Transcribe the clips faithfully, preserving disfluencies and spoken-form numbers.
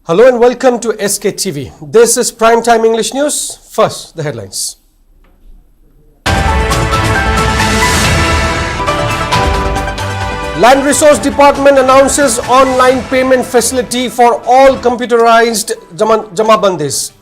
Hello and welcome to S K T V. This is Prime Time English News. First, the headlines. Land Resource Department announces online payment facility for all computerized jama- jamabandis.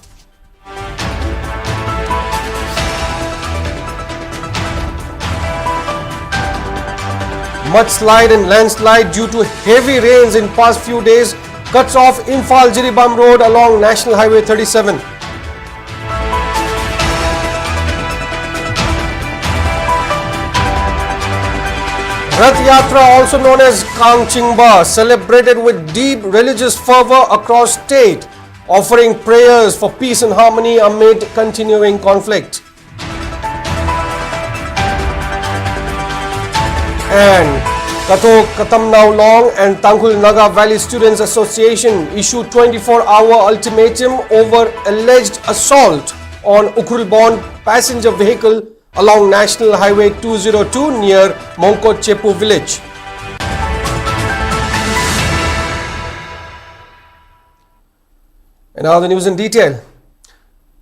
Mudslide and landslide due to heavy rains in past few days cuts off Imphal Jiribam Road along National Highway thirty-seven. Rath Yatra, also known as Kangchingba, celebrated with deep religious fervor across state, offering prayers for peace and harmony amid continuing conflict. And Kato Katamnao Long and Tangkhul Naga Valley Students Association issue twenty-four hour ultimatum over alleged assault on Ukhrul bound passenger vehicle along National Highway two zero two near Mongkot Chepu village. And now the news in detail.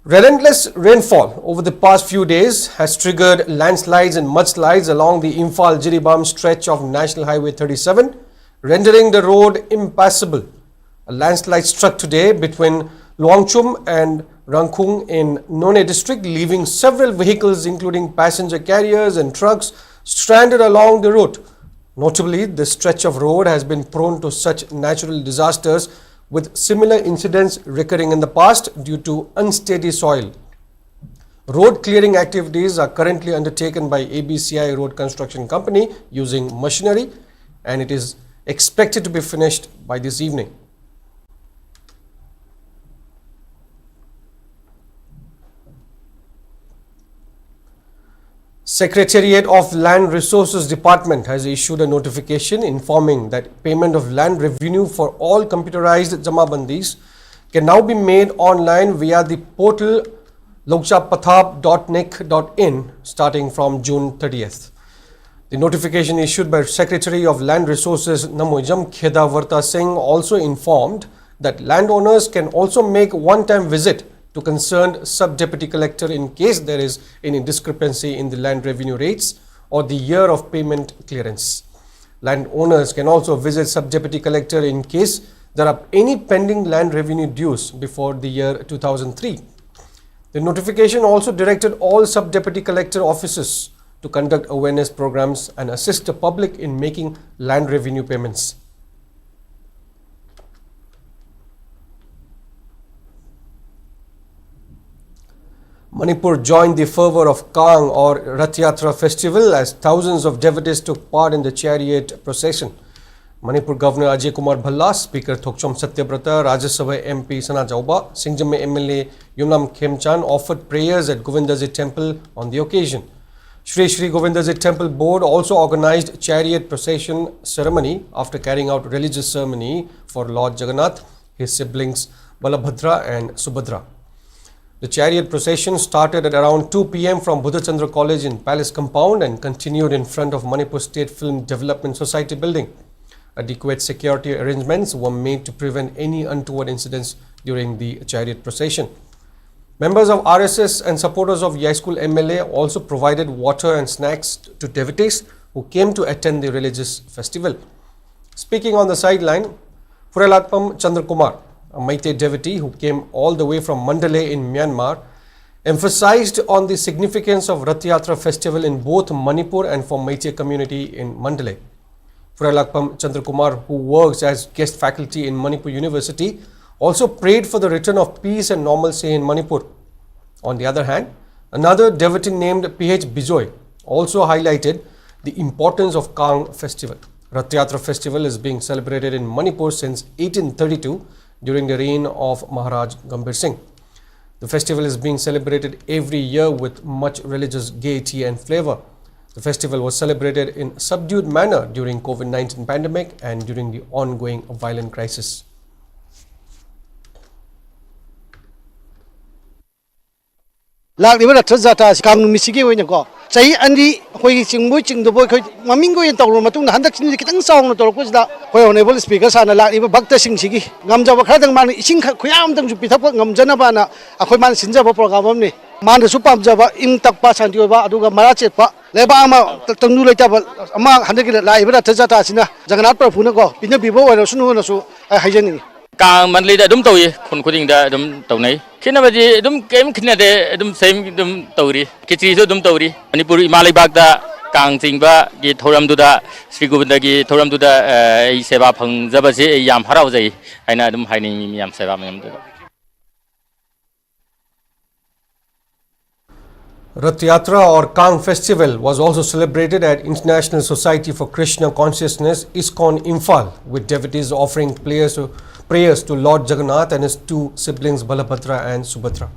Relentless rainfall over the past few days has triggered landslides and mudslides along the Imphal Jiribam stretch of National Highway thirty-seven, rendering the road impassable. A landslide struck today between Luangchum and Rangkhung in Noney district, leaving several vehicles, including passenger carriers and trucks, stranded along the route. Notably, this stretch of road has been prone to such natural disasters, with similar incidents recurring in the past due to unsteady soil. Road clearing activities are currently undertaken by A B C I Road Construction Company using machinery, and it is expected to be finished by this evening. Secretariat of Land Resources Department has issued a notification informing that payment of land revenue for all computerized jamabandis can now be made online via the portal lokchapathap dot nic dot in starting from June thirtieth. The notification issued by Secretary of Land Resources Namoijam Kheda Varta Singh also informed that landowners can also make one-time visit to concerned sub-deputy collector in case there is any discrepancy in the land revenue rates or the year of payment clearance. Landowners can also visit sub-deputy collector in case there are any pending land revenue dues before the year two thousand three. The notification also directed all sub-deputy collector offices to conduct awareness programs and assist the public in making land revenue payments. Manipur joined the fervor of Kang or Rath Yatra festival as thousands of devotees took part in the chariot procession. Manipur Governor Ajay Kumar Bhalla, Speaker Thokchom Satyabrata, Rajya Sabha M P Sana Chawba, Singjam M L A Yumnam Khemchand offered prayers at Govindaji Temple on the occasion. Shri Shri Govindaji Temple Board also organized chariot procession ceremony after carrying out religious ceremony for Lord Jagannath, his siblings Balabhadra and Subhadra. The chariot procession started at around two p m from Buddha Chandra College in Palace Compound and continued in front of Manipur State Film Development Society building. Adequate security arrangements were made to prevent any untoward incidents during the chariot procession. Members of R S S and supporters of Yaskul M L A also provided water and snacks to devotees who came to attend the religious festival. Speaking on the sideline, Phurelakpam Chandrakumar, a Meitei devotee who came all the way from Mandalay in Myanmar, emphasized on the significance of Rath Yatra festival in both Manipur and for Meitei community in Mandalay. Phurelakpam Chandrakumar, who works as guest faculty in Manipur University, also prayed for the return of peace and normalcy in Manipur. On the other hand, another devotee named P H Bijoy also highlighted the importance of Kang festival. Rath Yatra festival is being celebrated in Manipur since eighteen thirty-two during the reign of Maharaj Gambhir Singh. The festival is being celebrated every year with much religious gaiety and flavor. The festival was celebrated in subdued manner during COVID nineteen pandemic and during the ongoing violent crisis. ꯂꯥꯛꯂꯤꯕ ꯔꯊ ꯖꯥꯇ꯭ꯔꯥ ꯀꯥꯡ ꯅꯨꯃꯤꯠꯁꯤꯒꯤ ꯑꯣꯏꯅꯀꯣ, ꯆꯍꯤ ꯑꯅꯤ ꯑꯩꯈꯣꯏꯒꯤ ꯆꯤꯡꯕꯣꯏ ꯆꯤꯡꯗꯕꯣꯏ ꯑꯩꯈꯣꯏ ꯃꯃꯤꯡꯒꯤ ꯑꯣꯏꯅ ꯇꯧꯔꯕ ꯃꯇꯨꯡꯗ, ꯍꯟꯗꯛꯁꯤꯅꯗꯤ ꯈꯤꯇꯪ ꯆꯥꯎꯅ ꯇꯧꯔꯛꯄꯁꯤꯗ, ꯑꯩꯈꯣꯏ honourable speaker sirꯅ ꯂꯥꯛꯂꯤꯕ ꯚꯛꯇꯁꯤꯡꯁꯤꯒꯤ ꯉꯝꯖꯕ ꯈꯔꯗꯪ, ꯃꯥꯅ ꯏꯁꯤꯡ ꯈꯔ ꯈꯨꯌꯥꯝ ꯑꯃꯇꯪꯁꯨ ꯄꯤꯊꯛꯄ ꯉꯝꯖꯅꯕꯅ ꯑꯩꯈꯣꯏ ꯃꯥꯅ ꯁꯤꯟꯖꯕ program ꯑꯃꯅꯤ꯫ ꯃꯥꯅꯁꯨ ꯄꯥꯝꯖꯕ, ꯏꯪ ꯇꯞꯄ, ꯁꯥꯟꯇꯤ ꯑꯣꯏꯕ, ꯑꯗꯨꯒ ꯃꯔꯥ ꯆꯦꯠꯄ, ꯂꯩꯕꯥꯛ ꯑꯃ ꯇꯪꯗꯨ ꯂꯩꯇꯥꯕ ꯑꯃ ꯍꯟꯗꯛꯀꯤ ꯂꯥꯛꯏꯕ ꯔꯊ ꯖꯇ꯭ꯔꯥꯁꯤꯅ ꯖꯒꯟꯅꯥꯊ ꯄ꯭ꯔꯚꯨꯅꯀꯣ ꯄꯤꯅꯕꯤꯕ ꯑꯣꯏꯔꯁꯅꯨꯅꯁꯨ ꯑꯩ ꯍꯥꯏꯖꯅꯤꯡꯉꯤ꯫ ꯀꯥꯡ ꯃꯟꯗꯂꯤꯗ ꯑꯗꯨꯝ ꯇꯧꯏ, ꯈꯨꯟ ꯈꯨꯗꯤꯡꯗ ꯑꯗꯨꯝ ꯇꯧꯅꯩ꯫ ꯈꯦꯠꯅꯕꯗꯤ ꯑꯗꯨꯝ ꯀꯩꯝ ꯈꯦꯠꯅꯗꯦ, ꯑꯗꯨꯝ same ꯑꯗꯨꯝ ꯇꯧꯔꯤ꯫ ꯈꯦꯆ꯭ꯔꯤꯁꯨ ꯑꯗꯨꯝ ꯇꯧꯔꯤ꯫ ꯃꯅꯤꯄꯨꯔ ꯏꯃꯥ ꯂꯩꯕꯥꯛꯇ ꯀꯥꯡ ꯆꯤꯡꯕꯒꯤ ꯊꯧꯔꯝꯗꯨꯗ, ꯁ꯭ꯔꯤ ꯒꯣꯕꯤꯟꯗꯒꯤ ꯊꯧꯔꯝꯗꯨꯗ, ꯑ, ꯑꯩ ꯁꯦꯕꯥ ꯐꯪꯖꯕꯁꯦ ꯑꯩ ꯌꯥꯝ ꯍꯔꯥꯎꯖꯩ ꯍꯥꯏꯅ ꯑꯗꯨꯝ ꯍꯥꯏꯅꯤꯡꯉꯤ ꯃꯤꯌꯥꯝ ꯁꯦꯕꯥ ꯃꯌꯥꯝꯗꯨꯗ꯫ Rath Yatra or Kang Festival was also celebrated at International Society for Krishna Consciousness, ISKCON Imphal, with devotees offering prayers to, prayers to Lord Jagannath and his two siblings Balabhadra and Subhadra.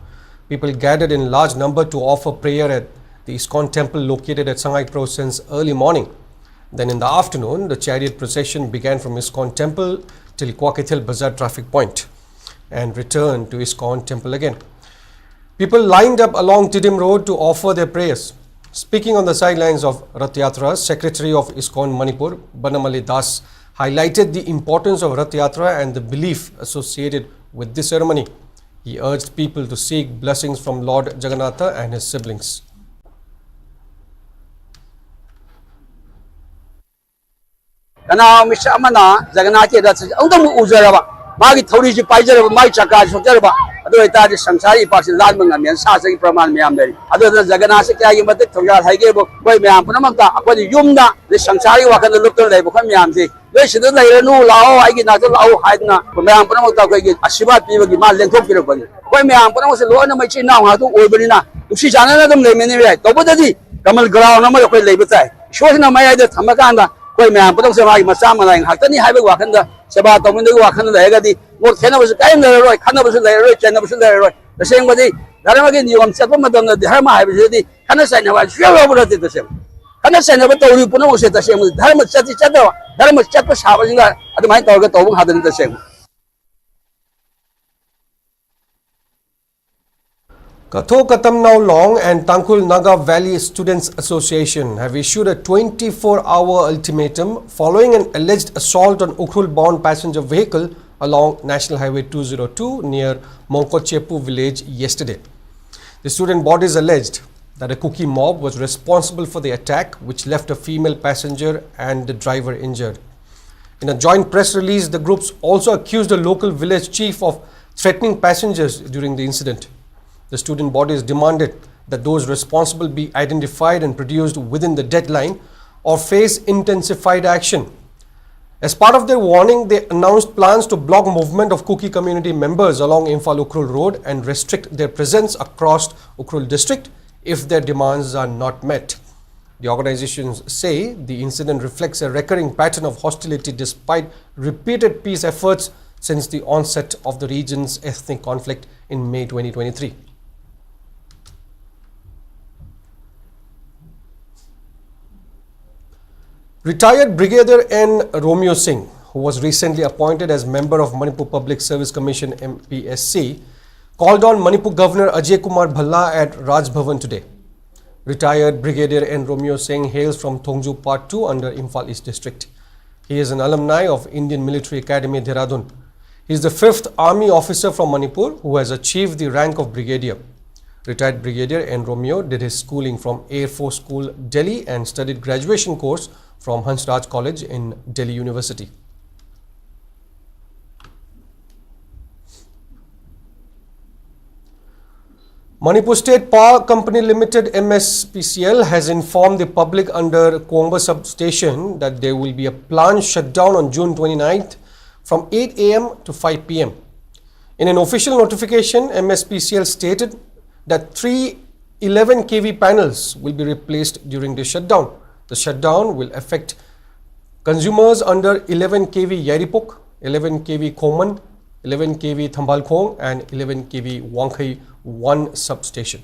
People gathered in large number to offer prayer at the ISKCON temple located at Sangai Pro since early morning. Then in the afternoon, the chariot procession began from ISKCON temple till Kwakethel Bazar traffic point and returned to ISKCON temple again. People lined up along Tiddim Road to offer their prayers. Speaking on the sidelines of Rath Yatra, Secretary of ISKCON Manipur, Banamali Das, highlighted the importance of Rath Yatra and the belief associated with this ceremony. He urged people to seek blessings from Lord Jagannatha and his siblings. ꯀꯅꯥꯒꯨꯝꯕ ꯃꯤꯁꯛ ꯑꯃꯅ ꯖꯒꯟꯅꯥꯊꯀꯤ ꯔꯊꯁꯤ ꯑꯃꯨꯛꯇꯪꯕꯨ ꯎꯖꯔꯕ, ꯃꯥꯒꯤ ꯊꯧꯔꯤꯁꯤ ꯄꯥꯏꯖꯔꯕ, ꯃꯥꯒꯤ ꯆꯀꯥꯁꯤ ꯁꯣꯛꯆꯔꯕ, ꯑꯗꯨ ꯑꯣꯏꯇꯥꯔꯗꯤ ꯁꯪꯁꯥꯔꯒꯤ ꯏꯄꯥꯛꯁꯤ ꯂꯥꯟꯕ ꯉꯝꯃꯦꯅ ꯁꯥꯁꯟꯒꯤ ꯄ꯭ꯔꯃꯥꯟ ꯃꯌꯥꯝ ꯂꯩꯔꯤ꯫ ꯑꯗꯨꯅ ꯖꯒꯟꯅꯥꯊꯁꯤ ꯀꯌꯥꯒꯤ ꯃꯇꯤꯛ ꯊꯧꯖꯥꯜ ꯍꯩꯒꯦꯕꯨ, ꯑꯩꯈꯣꯏ ꯃꯌꯥꯝ ꯄꯨꯝꯅꯃꯛꯇ ꯑꯩꯈꯣꯏꯅ ꯌꯨꯝꯗ ꯑꯗꯩ ꯁꯪꯁꯥꯔꯒꯤ ꯋꯥꯈꯜꯗ ꯂꯨꯞꯇꯨꯅ ꯂꯩꯕ ꯑꯩꯈꯣꯏ ꯃꯌꯥꯝꯁꯤ, "ꯅꯣꯏ ꯁꯤꯗ ꯂꯩꯔꯅꯨ, ꯂꯥꯛꯑꯣ, ꯑꯩꯒꯤ ꯅꯥꯛꯇ ꯂꯥꯛꯑꯣ" ꯍꯥꯏꯗꯅ ꯑꯩꯈꯣꯏ ꯃꯌꯥꯝ ꯄꯨꯝꯅꯃꯛꯇ ꯑꯩꯈꯣꯏꯒꯤ ꯑꯁꯤꯔꯕꯥꯗ ꯄꯤꯕꯒꯤ ꯃꯥ ꯂꯦꯡꯊꯣꯛꯄꯤꯔꯛꯄꯅꯤ꯫ ꯑꯩꯈꯣꯏ ꯃꯌꯥꯝ ꯄꯨꯝꯅꯃꯛꯁꯦ ꯂꯣꯏꯅꯃꯛ ꯏꯆꯤꯟ ꯏꯅꯥꯎ ꯉꯥꯛꯇ ꯑꯣꯏꯕꯅꯤꯅ ꯅꯨꯡꯁꯤ ꯆꯥꯟꯅꯅ ꯑꯗꯨꯝ ꯂꯩꯃꯤꯟꯅꯕ ꯌꯥꯏ꯫ ꯇꯧꯕꯇꯗꯤ ꯀꯃꯜ ground ꯑꯃꯗ ꯑꯩꯈꯣꯏ ꯂꯩꯕ ꯇꯥꯏ꯫ ꯏꯁꯣꯔꯁꯤꯅ ꯃꯌꯥꯏꯗ ꯊꯝꯃꯀꯥꯟꯗ ꯑꯩꯈꯣꯏ ꯃꯌꯥꯝ ꯄꯨꯝꯅꯃꯛꯁꯦ ꯃꯥꯒꯤ ꯃꯆꯥ ꯃꯅꯥꯏ ꯉꯥꯛꯇꯅꯤ ꯍꯥꯏꯕꯒꯤ ꯋꯥꯈꯜꯗ, ꯁꯦꯕꯥ ꯇꯧꯃꯤꯟꯅꯕꯒꯤ ꯋꯥꯈꯜꯗ ꯂꯩꯔꯒꯗꯤ ꯃꯣꯠ ꯈꯦꯠꯅꯕꯁꯨ ꯀꯔꯤꯝ ꯂꯩꯔꯔꯣꯏ, ꯈꯠꯅꯕꯁꯨ ꯂꯩꯔꯔꯣꯏ, ꯆꯩꯅꯕꯁꯨ ꯂꯩꯔꯔꯣꯏ꯫ ꯇꯁꯦꯡꯕꯗꯤ ꯙꯔꯃꯒꯤ ꯅꯤꯌꯣꯝ ꯆꯠꯄ ꯃꯇꯝꯗ ꯙꯔꯃ ꯍꯥꯏꯕꯁꯤꯗꯤ ꯈꯠꯅ ꯆꯩꯅꯕ ꯍꯥꯏꯕꯁꯤ ꯁꯨꯡꯌꯥꯎ ꯌꯥꯎꯕ ꯅꯠꯇꯦ꯫ ꯇꯁꯦꯡꯅ ꯈꯠꯅ ꯆꯩꯅꯕ ꯇꯧꯔꯤꯕ ꯄꯨꯝꯅꯃꯛꯁꯦ ꯇꯁꯦꯡꯕꯗꯤ ꯙꯔꯃ ꯆꯠꯇꯤ ꯆꯠꯇꯕ, ꯙꯔꯃ ꯆꯠꯄ ꯁꯥꯕꯁꯤꯡꯒ ꯑꯗꯨꯃꯥꯏꯅ ꯇꯧꯔꯒ ꯇꯧꯕ ꯉꯥꯛꯇꯅꯤ ꯇꯁꯦꯡꯅ꯫ Katho Katam Now Long and Tangkhul Naga Valley Students Association have issued a twenty-four hour ultimatum following an alleged assault on Ukhrul bound passenger vehicle along National Highway two zero two near Mongkochepu village yesterday. The student bodies alleged that a Kuki mob was responsible for the attack, which left a female passenger and the driver injured. In a joint press release, the groups also accused a local village chief of threatening passengers during the incident. The student bodies demanded that those responsible be identified and produced within the deadline or face intensified action. As part of their warning, they announced plans to block movement of Kuki community members along Imphal Ukhrul Road and restrict their presence across Ukhrul district if their demands are not met. The organizations say the incident reflects a recurring pattern of hostility despite repeated peace efforts since the onset of the region's ethnic conflict in May twenty twenty-three. Retired Brigadier N Romeo Singh, who was recently appointed as member of Manipur Public Service Commission, M P S C, called on Manipur Governor Ajay Kumar Bhalla at Raj Bhavan today. Retired Brigadier N Romeo Singh hails from Thongju Part two under Imphal East District. He is an alumni of Indian Military Academy, Dehradun. He is the fifth army officer from Manipur who has achieved the rank of brigadier. Retired Brigadier N Romeo did his schooling from Air Force School, Delhi, and studied graduation course from Hansraj College in Delhi University. Manipur State Power Company Limited, M S P C L, has informed the public under Kuangba substation that there will be a plant shutdown on June twenty-ninth from eight a m to five p m. In an official notification, M S P C L stated that three eleven K V panels will be replaced during the shutdown. The shutdown will affect consumers under eleven K V Yairipok, eleven K V Khongman, eleven K V Thambalkhong, and eleven K V Wangkhei one substation.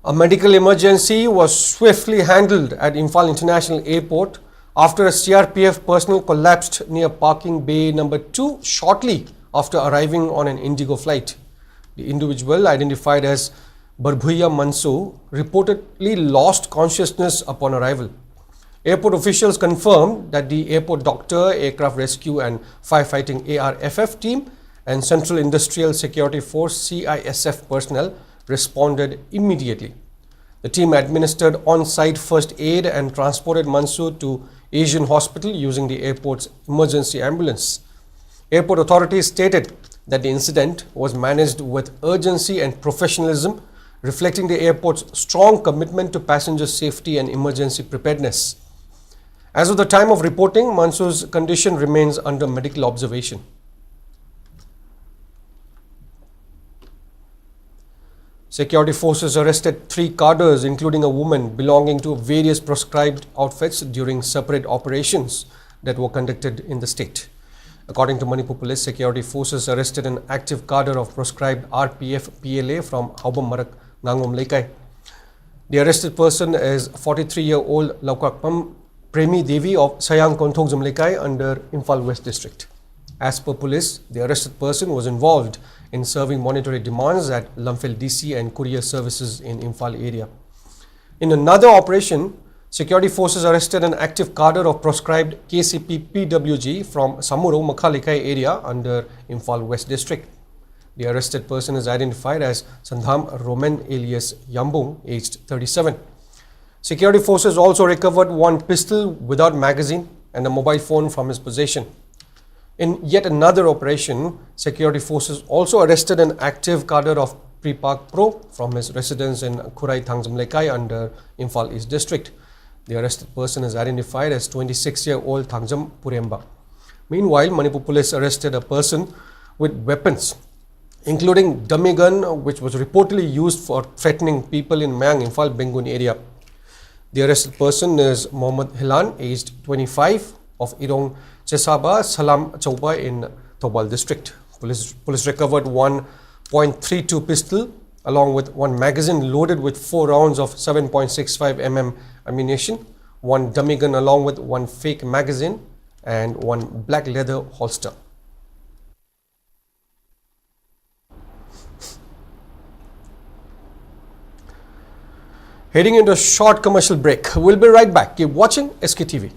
A medical emergency was swiftly handled at Imphal International Airport after a C R P F personnel collapsed near parking bay number two shortly after arriving on an Indigo flight. The individual, identified as Barbhuiya Mansoor, reportedly lost consciousness upon arrival. Airport officials confirmed that the airport doctor, aircraft rescue and firefighting A R F F team, and Central Industrial Security Force, C I S F, personnel responded immediately. The team administered on-site first aid and transported Mansoor to Asian Hospital using the airport's emergency ambulance. Airport authorities stated that the incident was managed with urgency and professionalism, reflecting the airport's strong commitment to passenger safety and emergency preparedness. As of the time of reporting, Mansoor's condition remains under medical observation. Security forces arrested three cadres, including a woman, belonging to various proscribed outfits during separate operations that were conducted in the state. According to Manipur Police, security forces arrested an active cadre of proscribed R P F P L A from Haobam Marak Ngangom Leikai. The arrested person is forty-three-year-old Laukakpam Premi Devi of Sayang Konthogjam Leikai under Imphal West District. As per police, the arrested person was involved in serving monetary demands at Lamphel D C and courier services in Imphal area. In another operation, security forces arrested an active cadre of proscribed K C P P W G from Samuro Makhalikai area under Imphal West District. The arrested person is identified as Sandham Roman alias Yambung, aged thirty-seven. Security forces also recovered one pistol without magazine and a mobile phone from his possession. In yet another operation, security forces also arrested an active cadre of Pripak Pro from his residence in Khurai Thangjam Leikai under Imphal East District. The arrested person is identified as twenty-six-year-old Thangjam Puremba. Meanwhile, Manipur police arrested a person with weapons, including dummy gun, which was reportedly used for threatening people in Mayang Imphal Bengun area. The arrested person is Mohammad Hilan, aged twenty-five, of Irong Chesaba Salam Chauba in Thoubal district. Police, police recovered one point three two pistol along with one magazine loaded with four rounds of seven point six five M M ammunition. one dummy gun along with one fake magazine, and one black leather holster. Heading into a short commercial break. We'll be right back. Keep watching S K T V.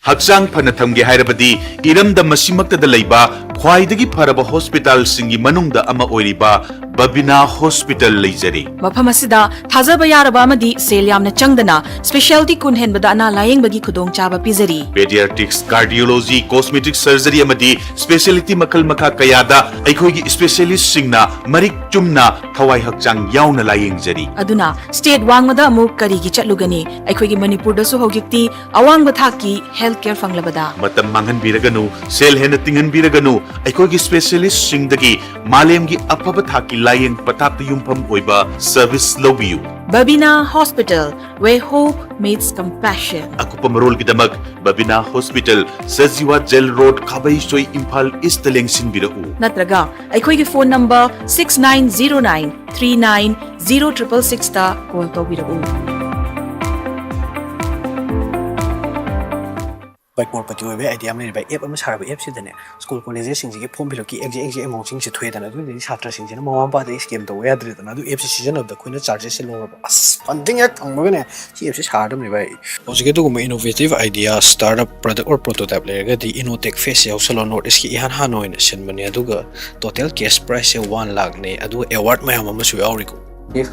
ꯍꯛꯆꯥꯡ ꯐꯅ ꯊꯝꯒꯦ ꯍꯥꯏꯔꯕꯗꯤ, ꯏꯔꯝꯗꯝ ꯑꯁꯤꯃꯛꯇꯗ ꯂꯩꯕ ꯈ꯭ꯋꯥꯏꯗꯒꯤ ꯐꯔꯕ ꯍꯣꯁꯄꯤꯇꯥꯜꯁꯤꯡꯒꯤ ꯃꯅꯨꯡꯗ ꯑꯃ ꯑꯣꯏꯔꯤꯕ ꯕꯕꯤꯅꯥ ꯍꯣꯁꯄꯤꯇꯥꯜ ꯂꯩꯖꯔꯤ꯫ ꯃꯐꯝ ꯑꯁꯤꯗ ꯊꯥꯖꯕ ꯌꯥꯔꯕ ꯑꯃꯗꯤ ꯁꯦꯜ ꯌꯥꯝꯅ ꯆꯪꯗꯅ ꯁ꯭ꯄꯦꯁꯤꯌꯥꯂꯤꯇꯤ ꯀꯨꯟ ꯍꯦꯟꯕꯗ ꯑꯅꯥ ꯂꯥꯌꯦꯡꯕꯒꯤ ꯈꯨꯗꯣꯡꯆꯥꯕ ꯄꯤꯖꯔꯤ꯫ Pediatrics, cardiology, cosmetic surgery ꯑꯃꯗꯤ specialty ꯃꯈꯜ ꯃꯈꯥ ꯀꯌꯥꯗ ꯑꯩꯈꯣꯏꯒꯤ ꯏꯁꯄꯦꯁꯤꯌꯦꯂꯤꯁꯁꯤꯡꯅ ꯃꯔꯤꯛ ꯆꯨꯝꯅ ꯊꯋꯥꯏ ꯍꯛꯆꯥꯡ ꯌꯥꯎꯅ ꯂꯥꯌꯦꯡꯖꯔꯤ꯫ ꯑꯗꯨꯅ ꯁ꯭ꯇꯦꯠ ꯋꯥꯡꯃꯗ ꯑꯃꯨꯛ ꯀꯔꯤꯒꯤ ꯆꯠꯂꯨꯒꯅꯤ? ꯑꯩꯈꯣꯏꯒꯤ ꯃꯅꯤꯄꯨꯔꯗꯁꯨ ꯍꯧꯖꯤꯛꯇꯤ ꯑꯋꯥꯡꯕ ꯊꯥꯛꯀꯤ ꯍꯦꯜꯊ ꯀꯦꯌꯔ ꯐꯪꯂꯕꯗ꯫ ꯃꯇꯝ ꯃꯥꯡꯍꯟꯕꯤꯔꯒꯅꯨ, ꯁꯦꯜ ꯍꯦꯟꯅ ꯇꯤꯡꯍꯟꯕꯤꯔꯒꯅꯨ, ꯑꯩꯈꯣꯏꯒꯤ ꯏꯁꯄꯦꯁꯤꯌꯦꯂꯤꯁꯁꯤꯡꯗꯒꯤ ꯃꯥꯂꯦꯝꯒꯤ ꯑꯐꯕ ꯊꯥꯛꯀꯤ ꯂꯥꯌꯦꯡ ꯄꯊꯥꯞꯇ ꯌꯨꯝꯐꯝ ꯑꯣꯏꯕ ꯁꯔꯚꯤꯁ ꯂꯧꯕꯤꯌꯨ꯫ Babina Hospital, where hope meets compassion. ꯑꯀꯨꯞꯄ ꯃꯔꯣꯜꯒꯤꯗꯃꯛ Babina hospital, Sajiwa jail road, Khabeisoi, Imphal east ꯂꯦꯡꯁꯤꯟꯕꯤꯔꯛꯎ꯫ ꯅꯠꯇ꯭ꯔꯒ ꯑꯩꯈꯣꯏꯒꯤ phone number six nine zero nine three nine zero triple six ꯇ ꯀꯣꯜ ꯇꯧꯕꯤꯔꯛꯎ꯫ ꯕꯥꯏ ꯀ꯭ꯔꯣꯔꯄꯇꯤ ꯑꯣꯏꯕ ꯑꯥꯏꯗꯤꯌꯥ ꯑꯃ ꯂꯩꯔꯤꯕ ꯑꯦꯞ ꯑꯃ ꯁꯥꯔꯕ ꯑꯦꯞꯁꯤꯗꯅꯦ ꯁ꯭ꯀꯨꯜ ꯀꯣꯂꯦꯖꯦꯁꯁꯤꯡꯁꯤꯒꯤ ꯐꯣꯔꯝ ꯐꯤꯜ ꯑꯞꯀꯤ ꯑꯦꯛꯖꯦꯛ ꯑꯦꯛꯖꯦꯛ ꯑꯦꯃꯥꯎꯟꯁꯤꯡꯁꯦ ꯊꯣꯛꯑꯦꯗꯅ ꯑꯗꯨꯗꯒꯤ ꯁꯥꯇ꯭ꯔꯁꯤꯡꯁꯤꯅ ꯃꯃꯥ ꯃꯄꯥꯗꯒꯤ ꯁ꯭ꯀꯦꯝ ꯇꯧꯕ ꯌꯥꯗ꯭ꯔꯦꯗꯅ ꯑꯗꯨ ꯑꯦꯞꯁꯦ ꯁꯤꯖꯤꯟꯅꯕꯗ ꯑꯩꯈꯣꯏꯅ ꯆꯥꯔꯖꯦꯁꯁꯦ ꯂꯧꯔꯕ ꯑꯁ ꯐꯟꯗꯤꯡ ꯍꯦꯛ ꯐꯪꯕꯒꯅꯦ ꯁꯤ ꯑꯦꯞꯁꯦ ꯁꯥꯔꯗꯕꯅꯦ ꯚꯥꯏ꯫ ꯍꯧꯖꯤꯛ ꯑꯗꯨꯒꯨꯝꯕ innovative idea, startup, product or prototype ꯂꯩꯔꯒꯗꯤ Innotech Fest ꯁꯦ ꯌꯥꯎꯁꯜꯂꯣ꯫ North East ꯀꯤ ꯏꯍꯥꯟ ꯍꯥꯟꯅ ꯑꯣꯏꯅ ꯁꯤꯟꯕꯅꯦ ꯑꯗꯨꯒ total cash prize ꯁꯦ one ꯂꯥꯈꯅꯦ ꯑꯗꯨꯒ award ꯃꯌꯥꯝ ꯑꯃꯁꯨ ꯌꯥꯎꯔꯤꯀꯣ꯫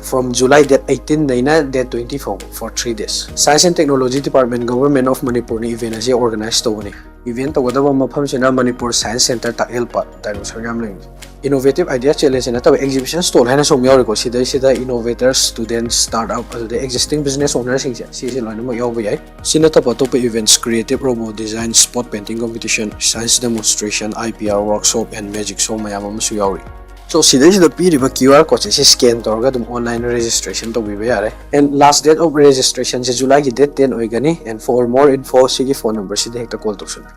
From July date eighteen ꯗꯩꯅ date twenty ꯐꯥꯎꯕ for three days Science and Technology Department, Government of Manipur ꯅ event ꯑꯁꯤ organize ꯇꯧꯕꯅꯤ꯫ Event ꯇꯧꯒꯗꯕ ꯃꯐꯝꯁꯤꯅ Manipur Science Centre, ꯇꯥꯛꯍꯦꯜ ꯄꯥꯠ, ꯗꯥꯏꯅꯣꯁꯔ ꯌꯥꯝ ꯂꯩꯕꯅꯤ꯫ Innovative idea challenge ꯅꯠꯇꯕ exhibition stall ꯍꯥꯏꯅ ꯁꯨꯝ ꯌꯥꯎꯔꯤꯀꯣ꯫ ꯁꯤꯗꯩꯁꯤꯗ innovators, students, startup ꯑꯗꯨꯗꯩ existing business owner ꯁꯤꯡꯁꯦ ꯁꯤꯁꯦ ꯂꯣꯏꯅꯃꯛ ꯌꯥꯎꯕ ꯌꯥꯏ꯫ ꯁꯤ ꯅꯠꯇꯕ ꯑꯇꯣꯞꯄ events, creative robot design, spot painting competition, science demonstration, I P R workshop and magic show ꯃꯌꯥꯝ ꯑꯃꯁꯨ ꯌꯥꯎꯔꯤ꯫ So ꯁꯤꯗꯩꯁꯤꯗ ꯄꯤꯔꯤꯕ QR code ꯁꯦ ꯁꯤ scan ꯇꯧꯔꯒ ꯑꯗꯨꯝ online registration ꯇꯧꯕꯤꯕ ꯌꯥꯔꯦ꯫ And last date of registration say July ꯒꯤ date ten ꯑꯣꯏꯒꯅꯤ꯫ And for more info ꯁꯤꯒꯤ phone number ꯁꯤꯗ ꯍꯦꯛꯇ call ꯇꯧꯁꯜꯂꯨ꯫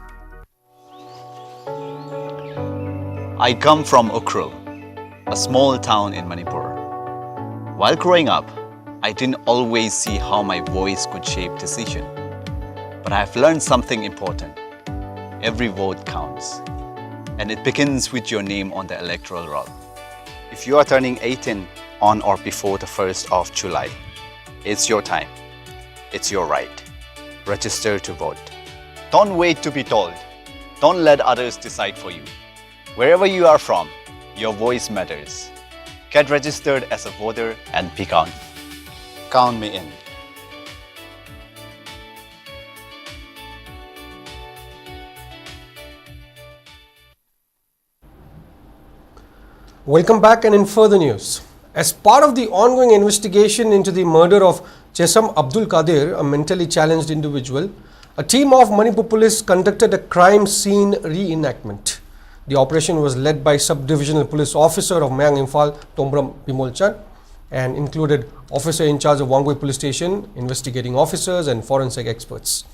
I come from Ukhrul, a small town in Manipur. While growing up, I didn't always see how my voice could shape decision. But I've learned something important. Every vote counts. And it begins with your name on the electoral roll. If you are turning eighteen on or before the first of July, it's your time. It's your right. Register to vote. Don't wait to be told. Don't let others decide for you. Wherever you are from, your voice matters. Get registered as a voter and be count. Count me in. Welcome back, and in further news, as part of the ongoing investigation into the murder of Chesam Abdul Kadir, a mentally challenged individual, a team of Manipur police conducted a crime scene reenactment. The operation was led by Sub-Divisional Police Officer of Moirang Imphal, Tombram Bimol Chand, and included officer in charge of Wangoi Police Station, investigating officers, and forensic experts.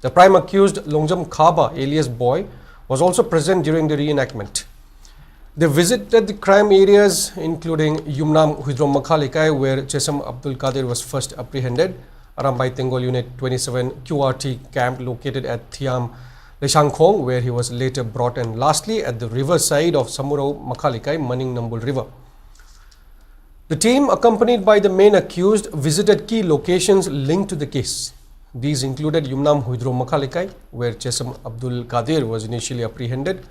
The prime accused, Longjam Khaba, alias Boy, was also present during the reenactment. They visited the crime areas, including Yumnam Huidrom Makhalikai, where Chesam Abdul Kadir was first apprehended, Arambai Tenggol Unit twenty-seven Q R T camp located at Thiam Leshangkhong, where he was later brought, and lastly at the river side of Samuro Makhalikai, Maning Nambul River. The team, accompanied by the main accused, visited key locations linked to the case. These included Yumnam Huidrom Makhalikai, where Chesam Abdul Kadir was initially apprehended,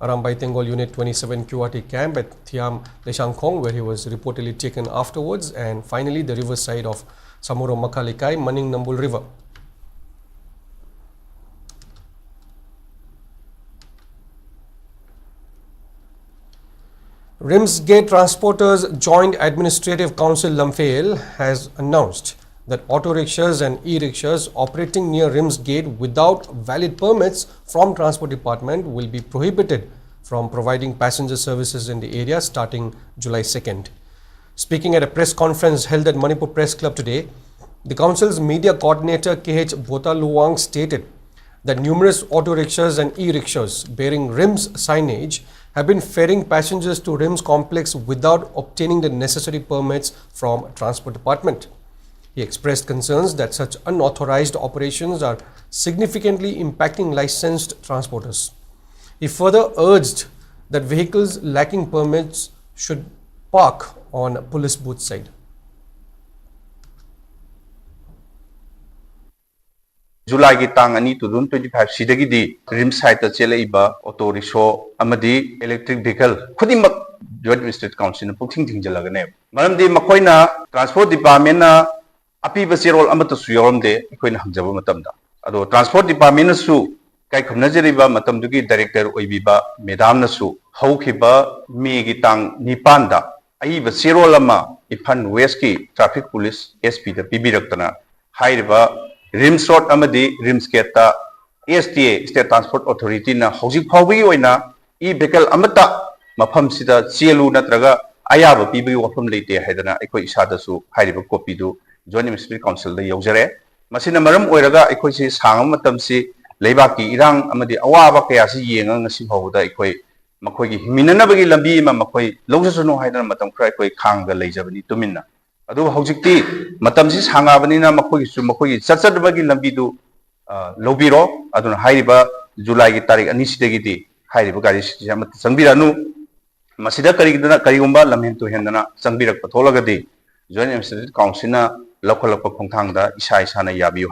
Arambai Tenggol Unit twenty-seven Q R T camp at Thiam Leshangkhong, where he was reportedly taken afterwards, and finally the riverside of Samuro Makhalikai, Maning Nambul River. RIMS Gate Transporters Joint Administrative Council Lamphel has announced that auto rickshaws and e-rickshaws operating near RIMS Gate without valid permits from Transport Department will be prohibited from providing passenger services in the area starting July second. Speaking at a press conference held at Manipur Press Club today, the council's media coordinator K H Botaluang stated that numerous auto rickshaws and e-rickshaws bearing RIMS signage have been ferrying passengers to RIMS complex without obtaining the necessary permits from Transport Department. He expressed concerns that such unauthorized operations are significantly impacting licensed transporters. He further urged that vehicles lacking permits should park on police booth side. ꯖꯨꯂꯥꯏꯒꯤ ꯇꯥꯡ ꯑꯅꯤ, two thousand twenty five ꯁꯤꯗꯒꯤꯗꯤ RIMS ꯁꯥꯏꯠꯇ ꯆꯦꯜꯂꯛꯏꯕ auto rickshaw ꯑꯃꯗꯤ electric ꯚꯤꯀꯜ ꯈꯨꯗꯤꯡꯃꯛ joint administrative ꯀꯥꯎꯟꯁꯤꯜꯅ ꯄꯨꯛꯊꯤꯡ ꯊꯤꯡꯖꯤꯜꯂꯒꯅꯦꯕ꯫ ꯃꯔꯝꯗꯤ ꯃꯈꯣꯏꯅ transport ꯗꯤꯄꯥꯔꯠꯃꯦꯟꯅ ꯑꯄꯤꯕ ꯆꯦꯔꯣꯜ ꯑꯃꯠꯇꯁꯨ ꯌꯥꯎꯔꯝꯗꯦ ꯑꯩꯈꯣꯏꯅ ꯍꯪꯖꯕ ꯃꯇꯝꯗ꯫ ꯑꯗꯣ ꯇ꯭ꯔꯥꯟꯁꯄꯣꯔꯠ ꯗꯤꯄꯥꯔꯠꯃꯦꯟꯅꯁꯨ ꯏꯀꯥꯏ ꯈꯨꯝꯅꯖꯔꯤꯕ ꯃꯇꯝꯗꯨꯒꯤ ꯗꯥꯏꯔꯦꯛꯇꯔ ꯑꯣꯏꯕꯤꯕ ꯃꯦꯗꯥꯝꯅꯁꯨ ꯍꯧꯈꯤꯕ ꯃꯦꯒꯤ ꯇꯥꯡ ꯅꯤꯄꯥꯟꯗ ꯑꯏꯕ ꯆꯦꯔꯣꯜ ꯑꯃ ꯏꯝꯐꯥꯜ ꯋꯦꯁꯀꯤ ꯇ꯭ꯔꯥꯐꯤꯛ ꯄꯨꯂꯤꯁ ꯑꯦꯁ ꯄꯤꯗ ꯄꯤꯕꯤꯔꯛꯇꯅ ꯍꯥꯏꯔꯤꯕ ꯔꯤꯝꯁ ꯔꯣꯗ ꯑꯃꯗꯤ ꯔꯤꯝꯁ ꯒꯦꯠꯇ ꯑꯦꯁ ꯇꯤ ꯑꯦ, ꯁ꯭ꯇꯦꯠ ꯇ꯭ꯔꯥꯟꯁꯄꯣꯔꯠ ꯑꯣꯊꯣꯔꯤꯇꯤꯅ ꯍꯧꯖꯤꯛ ꯐꯥꯎꯕꯒꯤ ꯑꯣꯏꯅ ꯏ ꯚꯤꯀꯜ ꯑꯃꯠꯇ ꯃꯐꯝꯁꯤꯗ ꯆꯦꯜꯂꯨ ꯅꯠꯇ꯭ꯔꯒ ꯑꯌꯥꯕ ꯄꯤꯕꯒꯤ ꯋꯥꯐꯝ ꯂꯩꯇꯦ ꯍꯥꯏꯗꯅ ꯑꯩꯈꯣꯏ ꯏꯁꯥꯗꯁꯨ ꯍꯥꯏꯔꯤꯕ ꯀꯣꯄꯤꯗꯨ ꯖꯣꯏꯟꯠ ꯑꯦꯗꯃꯤꯅꯤꯁꯇ꯭ꯔꯦꯇꯤꯚ ꯀꯥꯎꯟꯁꯤꯜꯗ ꯌꯧꯖꯔꯦ꯫ ꯃꯁꯤꯅ ꯃꯔꯝ ꯑꯣꯏꯔꯒ ꯑꯩꯈꯣꯏꯁꯤ ꯁꯥꯡꯉꯕ ꯃꯇꯝꯁꯤ ꯂꯩꯕꯥꯛꯀꯤ ꯏꯔꯥꯡ ꯑꯃꯗꯤ ꯑꯋꯥꯕ ꯀꯌꯥꯁꯤ ꯌꯦꯡꯉꯒ ꯉꯁꯤ ꯐꯥꯎꯕꯗ ꯑꯩꯈꯣꯏ ꯃꯈꯣꯏꯒꯤ ꯍꯤꯡꯃꯤꯟꯅꯅꯕꯒꯤ ꯂꯝꯕꯤ ꯑꯃ ꯃꯈꯣꯏ ꯂꯧꯖꯁꯅꯨ ꯍꯥꯏꯗꯅ ꯃꯇꯝ ꯈꯔ ꯑꯩꯈꯣꯏ ꯈꯥꯡꯒ ꯂꯩꯖꯕꯅꯤ ꯇꯨꯃꯤꯟꯅ꯫ ꯑꯗꯨꯕꯨ ꯍꯧꯖꯤꯛꯇꯤ ꯃꯇꯝꯁꯤ ꯁꯥꯡꯉꯛꯑꯕꯅꯤꯅ ꯃꯈꯣꯏꯒꯤꯁꯨ ꯃꯈꯣꯏꯒꯤ ꯆꯠꯆꯅꯕꯒꯤ ꯂꯝꯕꯤꯗꯨ, ꯑ, ꯂꯧꯕꯤꯔꯣ꯫ ꯑꯗꯨꯅ ꯍꯥꯏꯔꯤꯕ ꯖꯨꯂꯥꯏꯒꯤ ꯇꯥꯔꯤꯛ ꯑꯅꯤꯁꯤꯗꯒꯤꯗꯤ ꯍꯥꯏꯔꯤꯕ ꯒꯥꯔꯤꯁꯤꯡꯁꯦ ꯑꯃꯠꯇ ꯆꯪꯕꯤꯔꯅꯨ꯫ ꯃꯁꯤꯗ ꯀꯔꯤꯒꯤꯗꯅ, ꯀꯔꯤꯒꯨꯝꯕ ꯂꯝꯍꯦꯟ ꯇꯨꯍꯦꯟꯗꯅ ꯆꯪꯕꯤꯔꯛꯄ ꯊꯣꯛꯂꯒꯗꯤ ꯖꯣꯏꯟꯠ ꯑꯦꯗꯃꯤꯅꯤꯁꯇ꯭ꯔꯦꯇꯤꯚ ꯀꯥꯎꯟꯁꯤꯜꯅ ꯂꯧꯈꯠꯂꯛꯄ ꯈꯣꯡꯊꯥꯡꯗ ꯏꯁꯥ ꯏꯁꯥꯅ ꯌꯥꯕꯤꯌꯨ꯫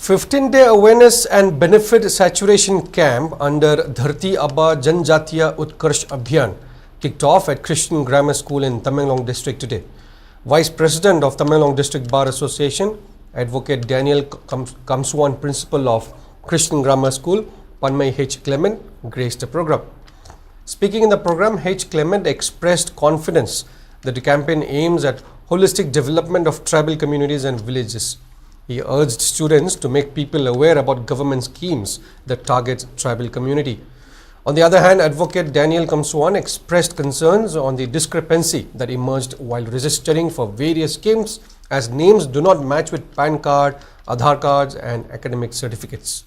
Fifteen day awareness and benefit saturation camp under Dharti Aaba Janjatiya Utkarsh Abhiyan kicked off at Christian Grammar School in Tamenglong district today. Vice President of Tamenglong District Bar Association, Advocate Daniel Kam- Kamsuan, Principal of Christian Grammar School, Panmay H Clement, graced the program. Speaking in the program, H Clement expressed confidence that the campaign aims at holistic development of tribal communities and villages. He urged students to make people aware about government schemes that target tribal community. On the other hand, Advocate Daniel Kamsuan expressed concerns on the discrepancy that emerged while registering for various schemes, as names do not match with PAN card, Aadhaar cards, and academic certificates.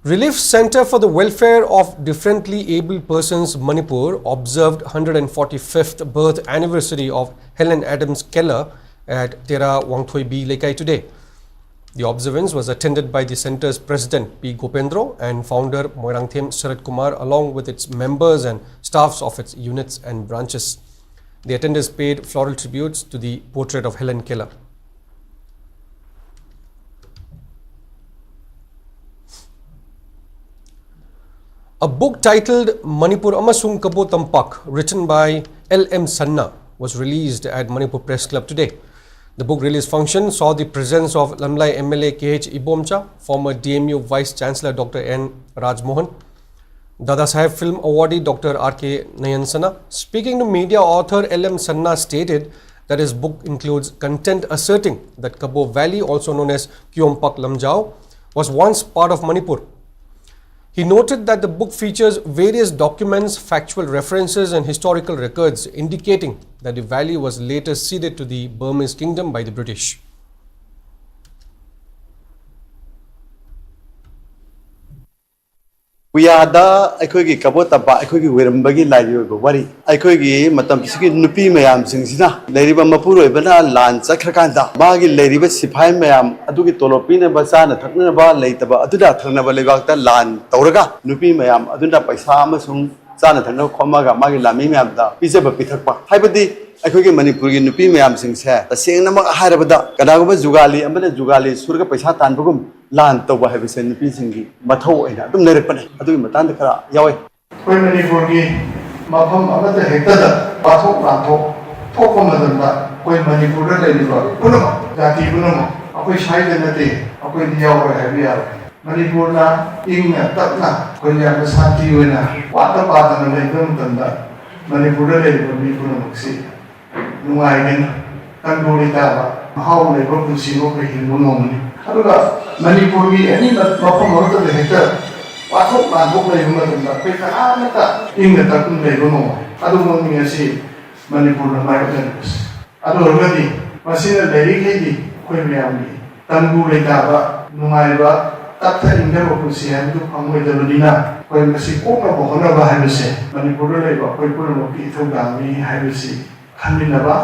Relief Center for the Welfare of Differently Abled Persons Manipur observed one hundred forty-fifth birth anniversary of Helen Adams Keller at Tera Wangthoibi Leikai today. The observance was attended by the center's president P Gopendro and founder Moirangthem Sarat Kumar, along with its members and staffs of its units and branches. The attenders paid floral tributes to the portrait of Helen Keller. A book titled Manipur Amasung Kabo Tampak, written by L M Sanna, was released at Manipur Press Club today. The book release function saw the presence of Lamlai M L A K H Ibomcha, former D M U Vice Chancellor Doctor N Rajmohan, Dada Saheb Film Awardee Doctor R K Nayansana. Speaking to media, author L M Sanna stated that his book includes content asserting that Kabo Valley, also known as Kyompak Lamjao, was once part of Manipur. He noted that the book features various documents, factual references, and historical records indicating that the valley was later ceded to the Burmese kingdom by the British. ꯎꯌꯥꯗ ꯑꯩꯈꯣꯏꯒꯤ ꯀꯕꯣ ꯇꯝꯄꯥꯛ ꯑꯩꯈꯣꯏꯒꯤ ꯋꯤꯔꯝꯕꯒꯤ ꯂꯥꯏꯒꯤ ꯑꯣꯏꯕ ꯋꯥꯔꯤ꯫ ꯑꯩꯈꯣꯏꯒꯤ ꯃꯇꯝꯁꯤꯒꯤ ꯅꯨꯄꯤ ꯃꯌꯥꯝꯁꯤꯡꯁꯤꯅ ꯂꯩꯔꯤꯕ ꯃꯄꯨꯔꯣꯏꯕꯅ ꯂꯥꯟ ꯆꯠꯈ꯭ꯔꯀꯥꯟꯗ ꯃꯥꯒꯤ ꯂꯩꯔꯤꯕ ꯁꯤꯐꯥꯏ ꯃꯌꯥꯝ ꯑꯗꯨꯒꯤ ꯇꯣꯂꯣꯞ ꯄꯤꯅꯕ ꯆꯥꯅ ꯊꯛꯅꯅꯕ ꯂꯩꯇꯕ ꯑꯗꯨꯅ ꯊꯪꯅꯕ ꯂꯩꯕꯥꯛꯇ ꯂꯥꯟ ꯇꯧꯔꯒ ꯅꯨꯄꯤ ꯃꯌꯥꯝ ꯑꯗꯨꯅ ꯄꯩꯁꯥ ꯑꯃꯁꯨꯡ ꯆꯥꯅ ꯊꯛꯅꯕ ꯈꯣꯝꯃꯒ ꯃꯥꯒꯤ ꯂꯥꯟꯃꯤ ꯃꯌꯥꯝꯗ ꯄꯤꯖꯕ ꯄꯤꯊꯛꯄ ꯍꯥꯏꯕꯗꯤ ꯑꯩꯈꯣꯏꯒꯤ ꯃꯅꯤꯄꯨꯔꯒꯤ ꯅꯨꯄꯤ ꯃꯌꯥꯝꯁꯤꯡꯁꯦ ꯇꯁꯦꯡꯅꯃꯛ ꯍꯥꯏꯔꯕꯗ ꯀꯅꯥꯒꯨꯝꯕ ꯖꯨꯒꯥꯂꯤ ꯑꯃꯅ ꯖꯨꯒꯥꯂꯤ ꯁꯨꯔꯒ ꯄꯩꯁꯥ ꯇꯥꯟꯕꯒꯨꯝ ꯂꯥꯟ ꯇꯧꯕ ꯍꯥꯏꯕꯁꯦ ꯅꯨꯄꯤꯁꯤꯡꯒꯤ ꯃꯊꯧ ꯑꯣꯏꯅ ꯑꯗꯨꯝ ꯂꯩꯔꯛꯄꯅꯦ꯫ ꯑꯗꯨꯒꯤ ꯃꯇꯥꯡꯗ ꯈꯔ ꯌꯥꯎꯋꯦ꯫ ꯑꯩꯈꯣꯏ ꯃꯅꯤꯄꯨꯔꯒꯤ ꯃꯐꯝ ꯑꯃꯠꯇ ꯍꯦꯛꯇꯗ ꯋꯥꯊꯣꯛ ꯂꯥꯟꯊꯣꯛ ꯊꯣꯛꯄ ꯃꯇꯝꯗ ꯑꯩꯈꯣꯏ ꯃꯅꯤꯄꯨꯔꯗ ꯂꯩꯔꯤꯕ ꯄꯨꯝꯅꯃꯛ, ꯖꯥꯇꯤ ꯄꯨꯝꯅꯃꯛ, ꯑꯩꯈꯣꯏ ꯁ꯭ꯋꯥꯏꯗ ꯅꯠꯇꯦ, ꯑꯩꯈꯣꯏꯗꯤ ꯌꯥꯎꯔꯣꯏ ꯍꯥꯏꯕ ꯌꯥꯔꯣꯏ꯫ ꯃꯅꯤꯄꯨꯔꯅ ꯏꯪꯅ ꯇꯞꯅ ꯑꯩꯈꯣꯏ ꯌꯥꯝꯅ ꯁꯥꯟꯇꯤ ꯑꯣꯏꯅ ꯋꯥꯠꯇ ꯄꯥꯗꯅ ꯂꯩꯕ ꯃꯇꯝꯗ ꯃꯅꯤꯄꯨꯔꯗ ꯂꯩꯔꯤꯕ ꯃꯤ ꯄꯨꯝꯅꯃꯛꯁꯤ ꯅꯨꯡꯉꯥꯏꯒꯅꯤ꯫ ꯇꯪꯗꯨ ꯂꯩꯇꯥꯕ, ꯃꯍꯥꯎ ꯂꯩꯕ ꯄꯨꯟꯁꯤ ꯑꯃ ꯑꯩꯈꯣꯏ ꯍꯤꯡꯕ ꯉꯝꯒꯅꯤ꯫ ꯑꯗꯨꯒ ꯃꯅꯤꯄꯨꯔꯒꯤ ꯑꯦꯅꯤ ꯃꯐꯝ ꯑꯃꯠꯇꯗ ꯍꯦꯛꯇ ꯋꯥꯊꯣꯛ ꯂꯥꯟꯊꯣꯛ ꯂꯩꯕ ꯃꯇꯝꯗ ꯑꯩꯈꯣꯏ ꯀꯅꯥꯃꯠꯇ ꯏꯪꯅ ꯇꯞꯅ ꯂꯩꯕ ꯉꯝꯃꯣꯏ꯫ ꯑꯗꯨꯃꯛꯅꯤ ꯉꯁꯤ ꯃꯅꯤꯄꯨꯔꯅ ꯃꯥꯌꯣꯛꯅꯔꯤꯕꯁꯤ꯫ ꯑꯗꯨ ꯑꯣꯏꯔꯒꯗꯤ ꯃꯁꯤꯅ ꯂꯩꯔꯤꯈꯩꯗꯤ ꯑꯩꯈꯣꯏ ꯃꯌꯥꯝꯒꯤ ꯇꯪꯗꯨ ꯂꯩꯇꯥꯕ, ꯅꯨꯡꯉꯥꯏꯕ, ꯆꯥꯊꯅꯤꯡꯗꯕ ꯄꯨꯟꯁꯤ ꯍꯥꯏꯕꯗꯨ ꯐꯪꯂꯣꯏꯗꯕꯅꯤꯅ, ꯑꯩꯈꯣꯏ ꯃꯁꯤ ꯀꯣꯛꯅꯕ ꯍꯣꯠꯅꯕ ꯍꯥꯏꯕꯁꯦ ꯃꯅꯤꯄꯨꯔꯗ ꯂꯩꯕ ꯑꯩꯈꯣꯏ ꯄꯨꯝꯅꯃꯛꯀꯤ ꯏꯊꯧꯗꯥꯡꯅꯤ ꯍꯥꯏꯕꯁꯤ ꯈꯟꯃꯤꯟꯅꯕ,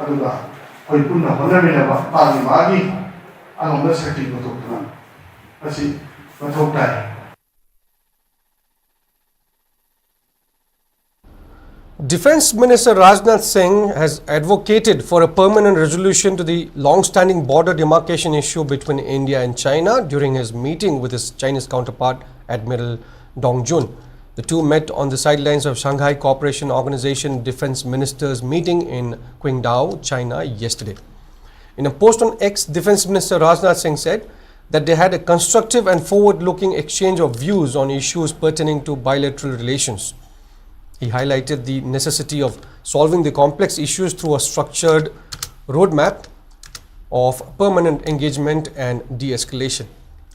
ꯑꯗꯨꯒ ꯑꯩꯈꯣꯏ ꯄꯨꯟꯅ ꯍꯣꯠꯅꯃꯤꯟꯅꯕ, ꯃꯥꯒꯤ ꯃꯥꯒꯤ ꯑꯉꯝꯕ ꯁꯛꯇꯤ ꯄꯨꯊꯣꯛꯇꯨꯅ ꯃꯁꯤ ꯃꯊꯧ ꯇꯥꯏ꯫ Defense Minister Rajnath Singh has advocated for a permanent resolution to the long-standing border demarcation issue between India and China during his meeting with his Chinese counterpart, Admiral Dong Jun. The two met on the sidelines of Shanghai Cooperation Organization defense ministers' meeting in Qingdao, China, yesterday. In a post on X, Defense Minister Rajnath Singh said that they had a constructive and forward-looking exchange of views on issues pertaining to bilateral relations. He highlighted the necessity of solving the complex issues through a structured roadmap of permanent engagement and de-escalation.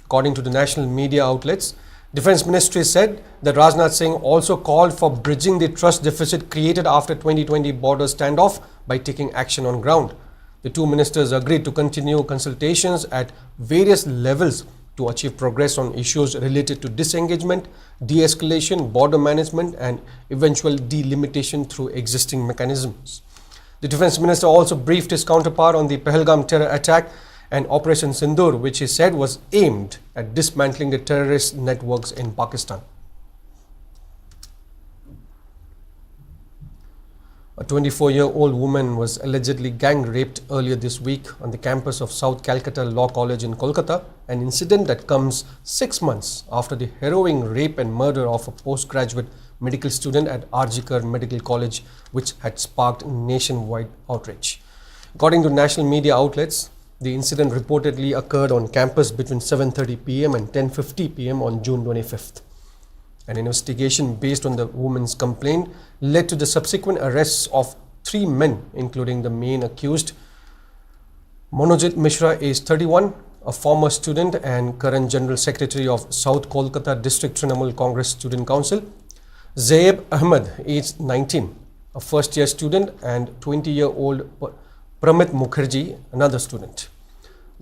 According to the national media outlets, Defense Ministry said that Rajnath Singh also called for bridging the trust deficit created after twenty twenty border standoff by taking action on ground. The two ministers agreed to continue consultations at various levels to achieve progress on issues related to disengagement, de-escalation, border management, and eventual delimitation through existing mechanisms. The defense minister also briefed his counterpart on the Pahalgam terror attack and Operation Sindoor, which he said was aimed at dismantling the terrorist networks in Pakistan. A twenty-four-year-old woman was allegedly gang raped earlier this week on the campus of South Calcutta Law College in Kolkata, an incident that comes six months after the harrowing rape and murder of a postgraduate medical student at R G Kar Medical College, which had sparked nationwide outrage. According to national media outlets, the incident reportedly occurred on campus between seven thirty p m and ten fifty p m on June twenty-fifth. An investigation based on the woman's complaint led to the subsequent arrests of three men, including the main accused, Monojit Mishra, age thirty-one, a former student and current General Secretary of South Kolkata District Trinamool Congress Student Council, Zaeb Ahmed, age nineteen, a first-year student, and twenty-year-old P-, Pramit Mukherjee, another student.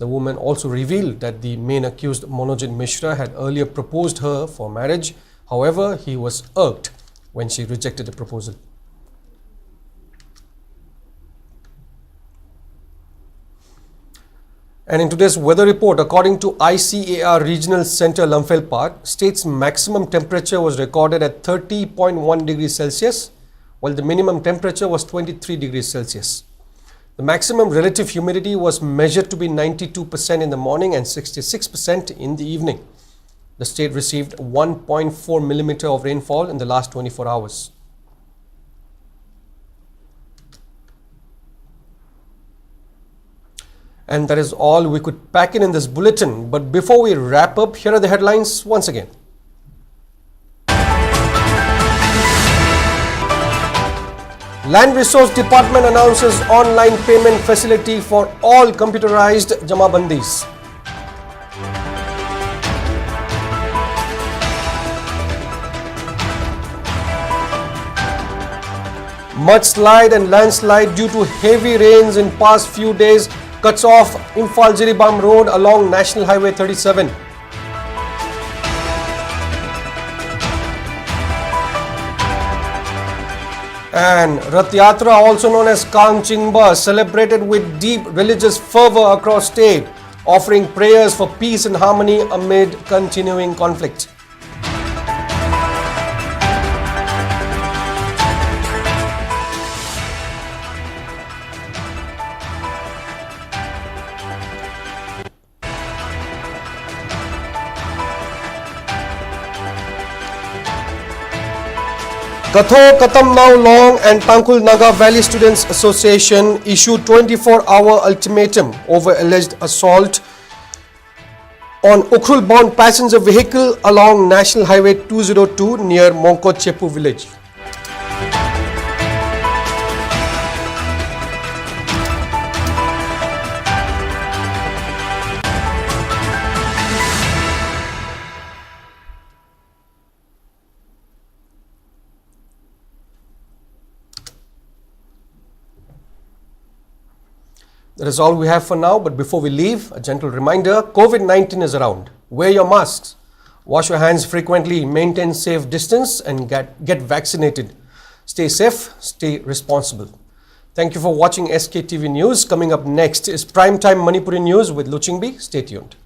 The woman also revealed that the main accused, Monojit Mishra, had earlier proposed her for marriage. However, he was irked when she rejected the proposal. And in today's weather report, according to I C A R Regional Center Lamphel Park, state's maximum temperature was recorded at thirty point one degrees Celsius, while the minimum temperature was twenty-three degrees Celsius. The maximum relative humidity was measured to be ninety-two percent in the morning and sixty-six percent in the evening. The state received one point four millimeter of rainfall in the last twenty-four hours. And that is all we could pack in in this bulletin. But before we wrap up, here are the headlines once again. Land Resource Department announces online payment facility for all computerized jamabandis. Mudslide and landslide due to heavy rains in past few days cuts off Imphal Jiribam Road along National Highway thirty-seven. And Rath Yatra, also known as Kangchingba, celebrated with deep religious fervor across state, offering prayers for peace and harmony amid continuing conflict. Katho Katam Now Long and Tangkhul Naga Valley Students Association issue twenty-four hour ultimatum over alleged assault on Ukhrul bound passenger vehicle along National Highway two zero two near Mongkot Chepu village. That is all we have for now, but before we leave, a gentle reminder: COVID nineteen is around. Wear your masks, wash your hands frequently, maintain safe distance, and get, get vaccinated. Stay safe, stay responsible. Thank you for watching S K T V News. Coming up next is Primetime Manipuri News with Luchingbi. Stay tuned.